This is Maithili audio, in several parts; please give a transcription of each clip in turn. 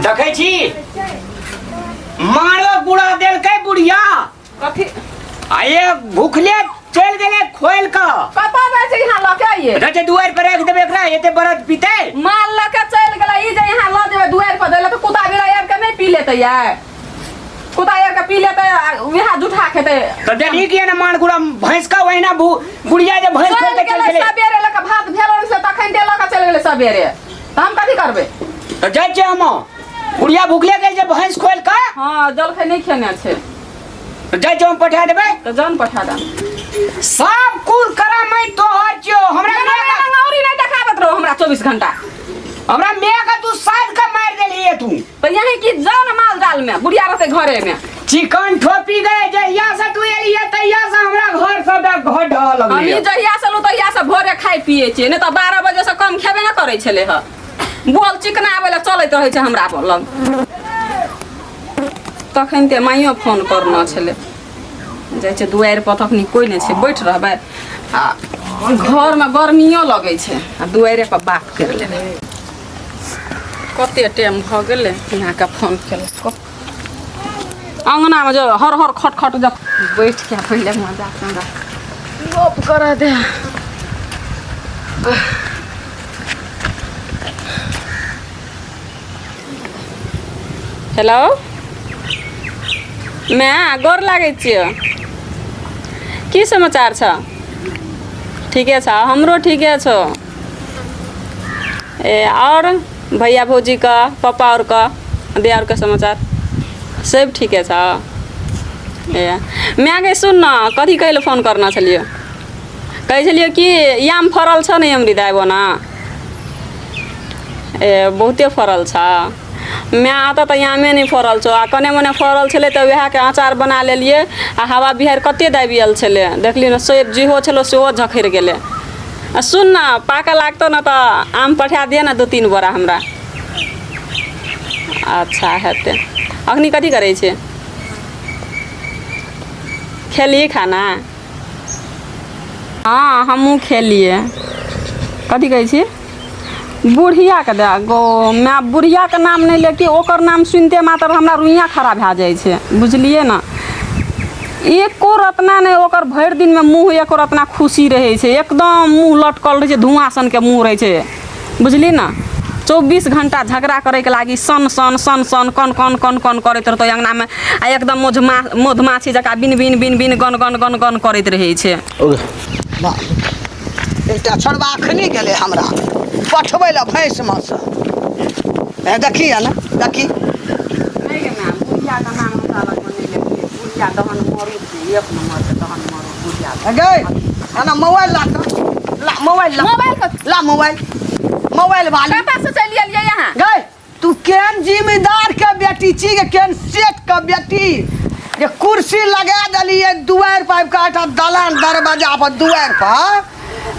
देखै छी मारो बुढ़ा देलकै बुढ़िया कथी आ ये भूखले चलि गेलै खोलि कऽ कतऽ जाइ छै यहाँ लऽ के आइए रहै छै दुआरि पर राखि देबै एकरा एते बरद पीतै माल लऽ के चलि गेलै ई जे यहाँ लऽ जेबै दुआरि पर दै लए तऽ कुत्ता बिलाइ आबि के नहि पी लेतै यै कुत्ता आबि के पी लेतै आ वएह जूठा खेतै तऽ देलही किया ने मान गुड़ा भैंस का ओहिना बुढ़िया जे भैंस खोलि चलि कऽ चलि गेलै गेलै सबेरे लऽ के भात भेल से तखन ते लऽ के चलि गेलै सबेरे तऽ हम कथी करबै तऽ जाइ छियै हम बुढ़िया भूखले गेल जे भैंस खोलि कऽ हँ जलखै नहि खेने छै तऽ जाइ छियै हम पठा देबै तऽ जन पठा दे सब कुल करामै तोहर छियौ हमरा एना माय एना औरी नहि देखाबैत रहो हमरा 24 घंटा हमरा माय के तू साध के मारि देलही तू तऽ यही की जाओ ने माल जाल में बुढ़िया रहते घरे में चिकन ठोपी गए जहिया से तू एलिए तहिया से हमरा घर सब घर ढह हम लगलै ई जहिया से लू तहिया से भोरे खाइ पिए छियै नहि तऽ 12 बजे से कम खेबे ने करै छलै हँ बोल चिकना आबै लए चलैत रहै छै हमरा लग तखन ते माइयो फोन करना छलै जाइ छै दुआरि पर तखनी कोइ नहि छै बैठ रहबै आ घरमे गर्मियो लगै छै आ दुआरे पर बात करि लेबै कते टाइम भऽ गेलै अहाँके फोन केलक अङ्गनामे जे हर हर खट खट जब बैठ के पहिले मजा हमरा गप करऽ दे हेलो माय गोर लागै छियौ की समाचार छ ठीके छ हमरो ठीके छौ ए आओर भैया भौजीके पप्पा आओरके दियारके समाचार सब ठीके छ ए माय गे सुन न कथी कहै लए फोन करना छलियै कहै छलियै कि आम फड़ल छ ने अमृत आबो ने ए बहुते फड़ल छ माय एतऽ तऽ आमे नहि फड़ल छौ आ कने मने फड़ल छलै तऽ वएहके अचार बना लेलियै आ हवा बिहाड़ि कते दाबि आयल छलै देखली ने सेब जेहो छलै सेहो झखड़ि गेलै आ सुन ने पाकऽ लागतौ ने तऽ आम पठा दिअ ने दू तीन बोरा हमरा अच्छा हेतै अखनी कथी करै छै खेलही खाना हँ हमहूँ खेलियै कथी कहै छी बुढ़ियाके दए गो माय बुढ़ियाके नाम नहि ले कि ओकर नाम सुनिते मात्र हमरा रुइयाँ खड़ा भए जाइ छै बुझलियै ने एको रतना नहि ओकर भरि दिनमे मुँह एको रतना खुशी रहै छै एकदम मुँह लटकल रहै छै धुआँ सनके मुँह रहै छै बुझली ने 24 घण्टा झगड़ा करैके लागि सन सन सन सन कन कन कन कन करैत रहतौ अङ्गनामे आ एकदम मधुमा मधुमाछी जकाँ बिन बिन बिन बिन गन गन गन गन करैत रहै छै बाप एकटा छोड़बा अखनी गेलै हमरा पठबै लए भैंसमे सँ हे देखी ने देखी नहि गे माय बुढ़ियाके नाम हमरा लगमे नहि लेतियै बुढ़िया दहन मरू छै एक नम्बरके दहन मरू बुढ़िया हे गै एना मोबाइल ला तऽ ला मोबाइल ला मोबाइल कथी? ला मोबाइल मोबाइल वाली कतऽ से चलि एलियै यहाँ गै तू केहन जिम्मेदार के बेटी छी के केहन सेठ के बेटी जे कुर्सी लगा देलियै दुआरि पर आबि कऽ एकटा दलान दरवाजा पर दुआरि पर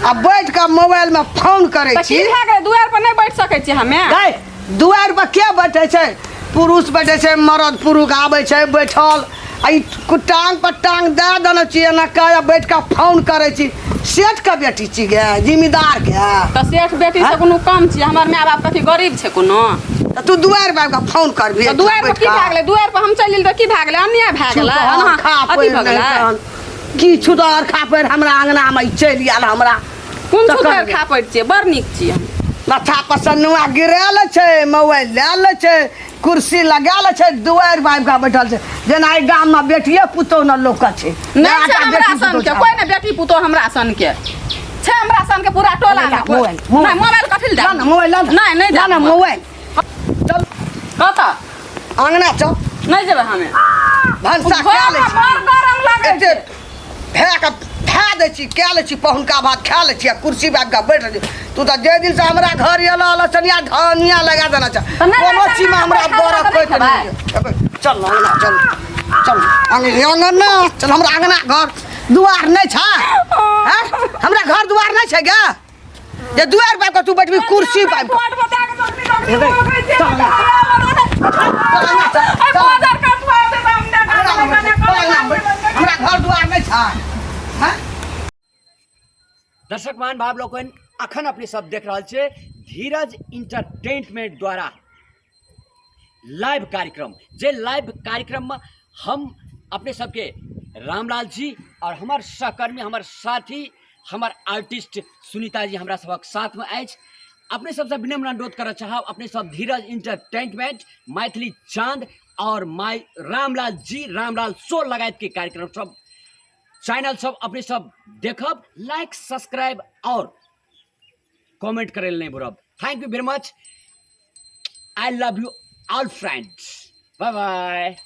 आ बैठ कऽ मोबाइल में फोन करै तऽ की छी भए गेलै दुआरि पर नहि बैठ सकै छियै हमे गै दुआरि पर के बैठै छै पुरुष बैठै छै मरद पुरुष आबै छै बैठल आ ई टांग पर टांग दए देने छी एना कऽ आ बैठ कऽ फोन करै छी सेठ के बेटी छी गे जिम्मेदार के तऽ सेठ बेटी से कोनो कम छियै हमर माय बाप कथी गरीब छै कोनो तऽ तू दुआरि पर आबि कऽ फोन करबही तऽ दुआरि पर की भए गेलै दुआरि पर हम चलि गेली तऽ की भए गेलै अन्याय भए गेलै अनहा खा अथी भऽ गेलै की छुदर खा पड़ि हमरा अंगना मे चलि आयल हमरा कोन तकर छुदर खा पड़ि छियै बड़ नीक छियै हम माथा पर से नुआ गिरा लै छै मोबाइल लए लै छै कुर्सी लगा लै छै दुआरि पर आबि कऽ बैठल छै जेना एहि गाममे बेटिए पुतोहु ने लोकके छै नहि छै आटा हमरा बेटी सन पुतोहु के छै। कोइ ने बेटी पुतोह हमरा सन के छै हमरा सन के पूरा टोला ला, मे कोइ। Mobile, mobile. नहि मोबाइल कथी लए ला ना मोबाइल ला ना नहि नहि ला ना जायब मोबाइल चल कतऽ अंगना चल नहि जेबै हमे भनसा कए लै घरमे छी बड़ गरम लागै एते छै भए कऽ धए दै छी कए लै छी पहुनका भात खा लै छी आ कुर्सी पर आबि कऽ बैठ रहै छी तू तऽ जाहि दिनसँ हमरा घर एलऽ लचनिया धनिया लगा देने छ तऽ नहि कोनो लचनिया चीजमे हमरा बैठल बरक रहत तऽ होइत नहि नहि चल ने अङ्गना चल चल अङ्गना चल हमरा अङ्गना घर दुआर नहि छ हैं? हमरा घर दुआर नहि छै गे जे दुआर पर आबि कऽ तू बैठबी कुर्सी पर आबि कऽ कोट बता के नौकरी नौकरी हेबै, लगै छै चल अङ्गना, चल अङ्गना, चल, ए चल। बाजार कटवा दे हम ना अङ्गना बैठ, हमरा घर दुआर नहि छै हैं? दर्शक महान भाव लोकनि अखन अपने सब देख रहल छियै धीरज इंटरटेनमेंट द्वारा लाइव कार्यक्रम, जे लाइव कार्यक्रममे हम अपने सबके रामलाल जी और हमर सहकर्मी, हमर साथी, हमर आर्टिस्ट सुनीता जी हमरा सबक साथमे अछि। अपने सबसँ विनम्र अनुरोध करऽ चाहब, अपने सब धीरज इंटरटेनमेंट, मैथिली चांद और माई रामलाल जी रामलाल शो लगायत के कार्यक्रम सब चैनल सब अपने सब देखब, लाइक सब्सक्राइब और कमेंट करे नहीं भूलब। Thank you very much, I love you all friends, bye bye.